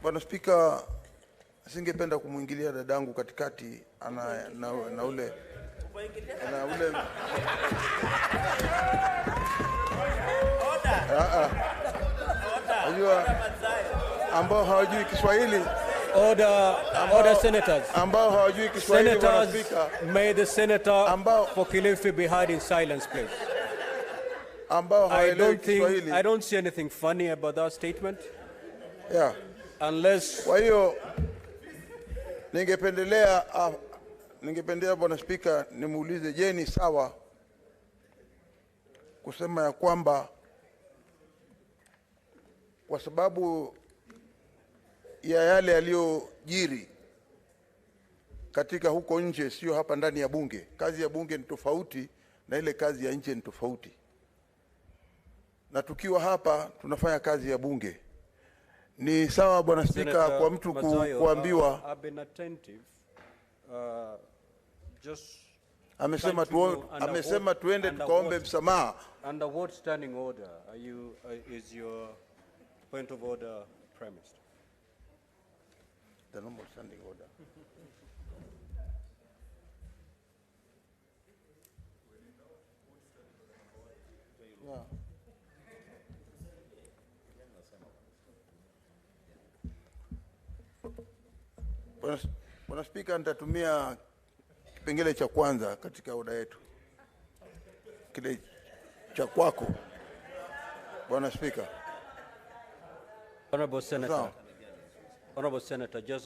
Bwana Spika, singependa kumwingilia dadangu katikati ana, na ule na ule unajua ambao hawajui Kiswahili. Order, order, senators. Ambao hawajui Kiswahili, Bwana Senators, Spika, may the senator Ambao- for Kilifi be heard in silence, please. ambao I hawaelewi don't think, Kiswahili. I don't see anything funny about that statement Yeah. unless Kwa hiyo ningependelea Bwana Spika nimuulize, je, ni sawa kusema ya kwamba kwa sababu ya yale yaliyojiri katika huko nje, sio hapa ndani ya bunge. Kazi ya bunge ni tofauti na ile kazi ya nje ni tofauti, na tukiwa hapa tunafanya kazi ya bunge. Ni sawa Bwana Spika Senator kwa mtu Mazayo, kuambiwa I've been attentive. Just amesema, trying to know under amesema what- tuende under tukaombe what- msamaha. Under what standing order are you, is your point of order premised? The normal standing order. Yeah. Bwana Spika, nitatumia kipengele cha kwanza katika oda yetu, kile cha kwako Bwana Spika. Honorable Senator, Sawa. Honorable Senator, just